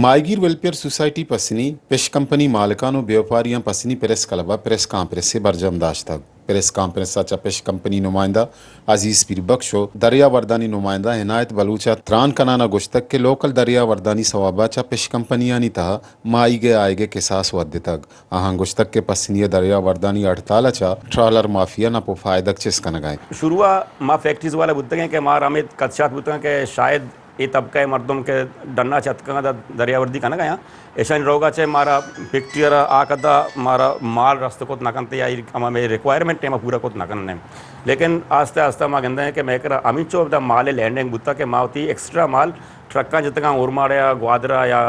ماہیگیر welfare society Pasni push company مالکان و بیوپاریاں پسنی پریس کلب ء پریس کانفرنسے برجم داشتگ۔ پریس کانفرنس ء چہ پش کمپنی نمائندہ عزیز پیربکش و دریاوردانی نمائندہ عنایت بلوچ ء تران کنان ء گوشتگ کہ لوکل دریاوردانی سوب ء چہ پش کمپنیانی تہ ء ماہیگ ء آیگ ء کساس ودتگ۔ آہاں گوشتگ کہ پسنی ء دریاوردانی ہڑتال ء چہ ٹرالر مافیا نپ و فائدگ چست کنگ ء انت۔ شروع ء ما فیکٹریز والا بوتگیں کہ مارا ہمے کدشات بوتگاں کہ شاید اے طبقہ ء مردم کہ ڈن ء چہ اتکگ ء دریاوردی کنگ ء آں، ایشانی روگ ء چہ مارا فیکٹری ء را آ قد ء مارا مال رست کت نہ کنت یا ہما مئے ریکوائرمنٹ ء ما پورا کت نہ کنیں۔ لیکن آستہ آستہ ما گندیں کہ مئے کرا ہمینچو دا مال ء لینڈنگ بوتگ کہ ما وتی ایکسٹرا مال ٹرکاں جتگاں اورماڑہ ء گوادر ء یا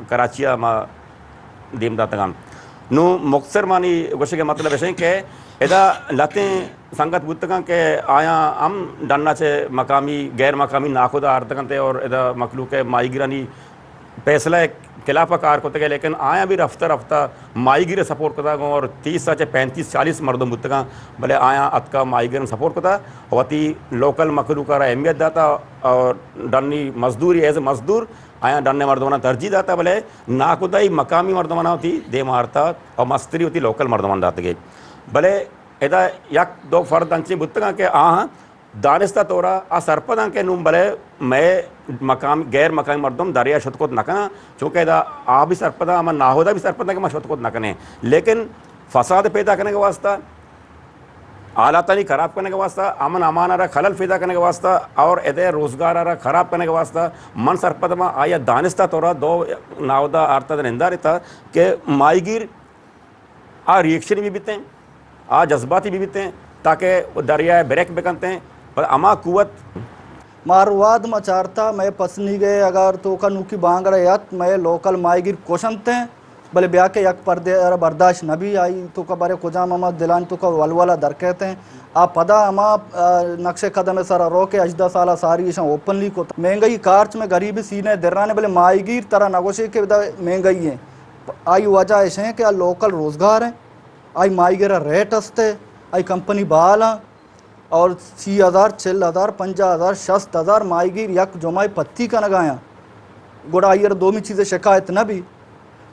کراچی ء ما دیم داتگاں۔ نوں مختصر منی گوشگ ء مطلب اش انت کہ ادا لھتیں سنگت بوتگاں کہ آیاں ہم ڈن ء چہ مقامی، غیر مقامی ناکودا آرتگ انت اور ادا مخلوق ء ماہیگیرانی پیسلہ ء خلاف ء کار کتگ ء، لیکن آیاں بھی رفتہ رفتہ ماہیگیر ء سپورٹ کتگ اور تیس ء چہ پینتیس چالیس مردم بوتگاں، بلے آیاں اتکا ماہیگیران سپورٹ کتا، وتی لوکل مخلوق ء را اہمیت داتا اور ڈنی مزدوری ایز اے مزدور آیاں ڈن ء مردماناں ترجیح داتا، بلے ناکودائی مقامی مردماناں وتی دیم آرتا اور مستری وتی لوکل مردمان داتگے۔ بلے ادا یک دو فرد انچیں بوتگاں کہ آہاں دانستہ طورا آ سرپداں کہ نوں بلے مئے مقام، غیر مقامی مردم دریا شت کت نہ کناں، چونکہ ادا آ بھی سرپداں، ہما ناہودا بھی سرپداں کہ ما شت کت نہ کنیں، لیکن فساد پیدا کنگ واسطہ، حالاتانی خراب کنگ واسطہ، امن امان ء را خلل پیدا کنگ واسطہ اور ادے روزگار ء را خراب کنگ واسطہ من سرپد ما آیا دانستہ طورا دو ناہودا آرتا نندارتا کہ ماہیگیر آ ریئیکشن بھی بیتیں، آ جذباتی بھی بیتیں، تاکہ وہ دریائے بریک بکنتیں، پر اما قوت۔ مارواد ما چارتا، مئے پسنیگے اگر توکا نوکی بانگڑے ات، مئے لوکل ماہیگیر کشنتیں، بلے بیا کہ یک پردے ارا برداشت نہ بی، آئی توکا بارے کجام اما دلان توکا ولولا درکیتیں۔ آ پدا اما، آ، نقش قدم سرا رو کہ ہژدہ سالا ساری ایشاں اوپنلی کت۔ مہنگائی کارچ میں غریب سینے درانے، بلے ماہیگیر ترا نگوشے کہ دا مہنگائی ہیں۔ آئی وجہ ایش ہیں کہ آ لوکل روزگار ہیں، آئی ماہیگیر ریٹ ہستے، آئی کمپنی بال ہیں اور سی ہزار، چل ہزار، پنجاہ ہزار، شست ہزار ماہیگیر یک جمعہ پتی کنگایاں۔ گڑا آئی ار دومی چیز شکایت نہ بی۔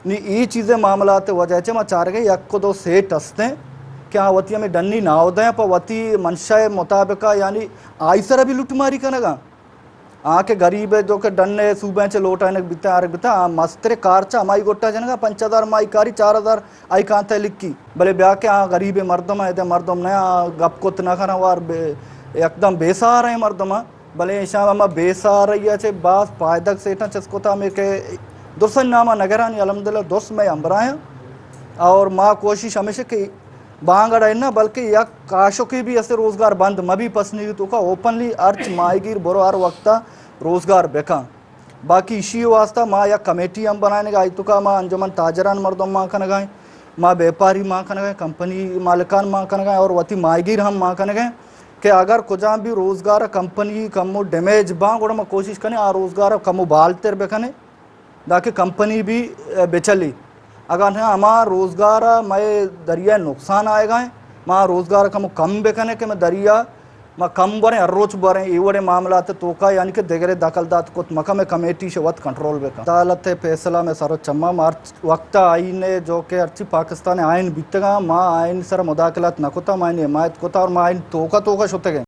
نی ای چیز معاملات وجہ چہ ما چارگے یک دو سیٹ ہستیں کہ آ وتی ہمیں ڈنی ناودیں پہ وتی منشا مطابقہ، یعنی آئی سر بھی لٹ ماری کنگا۔ آ کہ غریب ء جو کہ ڈن ء صوبہ ء چہ لوٹائینگ بیتہ، آرگ بیتہ، آ مستر کارچ ء ہمائی گٹا جنگ ء پنچ ہزار مائی کاری، چار ہزار آئی کانت ء لکی، بلے بیا کہ آ غریب مردم ء، ادے مردم نہ آ گپ کت نہ کناں وار بے، یکدم بے سہاریں مردم ء، بلے ایشاں ہما بے سہارئی ء چہ باز پائدگ سیٹاں چست کتا ہمے کہ درسن نام ء نگرانی الحمدللہ درس مئے ہمبراہ ایں اور ما کوشش ہمیش کہ بانگڑ ء نہ، بلکہ یک کاشکے بھی اسے روزگار بند مہ بی، پسنی توکا اوپنلی ہرچ ماہیگیر برو ہر وقتا روزگار بکن۔ باقی اشی واسطہ ما یک کمیٹی ہم بنائینگا، آئی توکا ما انجمن تاجران مردم مان کنگا ہیں، ما بیپاری مان کنگا ہیں، کمپنی مالکان مان کنگا ہیں اور وتی ماہیگیر ہم مان کنگا ہیں کہ اگر کجام بھی روزگار کمپنی کمو ڈیمیج باں، گڑا ما کوشش کنیں آ روزگار کمو بالتر بکنیں۔ داکہ کمپنی بھی، اے، بچلی۔ اگاں نہ ہما روزگار ء مئے دریا ء نقصان آئیگا ہیں، ما روزگار ء کم کم بکنیں کہ مئے دریا ما کم بریں، ہر روچ بریں، اے وڑیں معاملات ء توکا یعنی کہ دگرے دخل دات کت مکن، مئے کمیٹی شہ وت کنٹرول بکن۔ عدالت ء فیصلہ مئے سر و چما مارچ وقت آئین ء جو کہ ہرچی پاکستان ء آئین بیتگاں، ما آئین سر مداخلت نہ کتا، ما آئین حمایت کتا اور ما آئین توکا توکا شتگیں۔